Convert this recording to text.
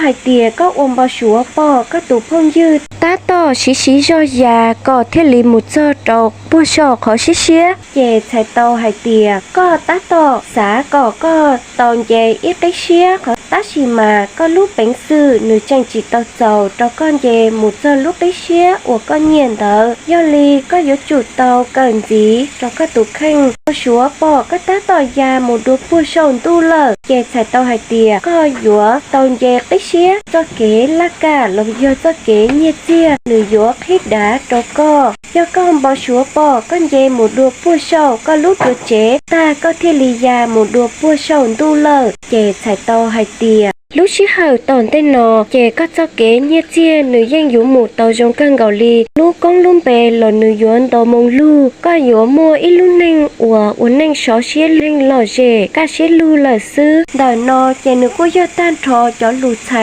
hais tias koj ua npau suav pom koj tus phooj ywg tab tom siv siv zog ya kom thiaj li mus txog rau puag saum qhov siab siab, ces txhais tau hais tias koj tab tom xav kom koj tau nce ib qib siab qhov, tab sis mas koj lub peev xwm nws tseem tsis tau txaus rau koj nce mus txog lub qib siab uas koj nyiam ntawd. Yog li koj yuav tsum tau kawm ntxiv rau koj tus kheej. Npau suav pom koj tab tom ya mus dua puag saum ntuj lawm, ces txhais tau hais tias koj yuav tau nce qib siab, txoj kev laj kam los yog txoj kev nyiaj txiag nws yuav qhib dav rau koj. Yog koj npau suav pom koj nce mus dua puag saum koj lub tuav tsev tag koj thiaj li ya mus dua puag saum ntuj lawm, ces txhais tau hais tias lub sij hawm tom ntej no ces koj txoj kev nyiaj txiag nws yeej yuav mus tau zoo kawg nkaus li. Lub koob lub npe los nws yuav ntau moo lug, koj yuav muaj ib lub neej uas ua neej sov siab leej lom zem kaj siab lug lawm xwb. Ntawm no ces nws kuj yog tag nrho cov lus txhais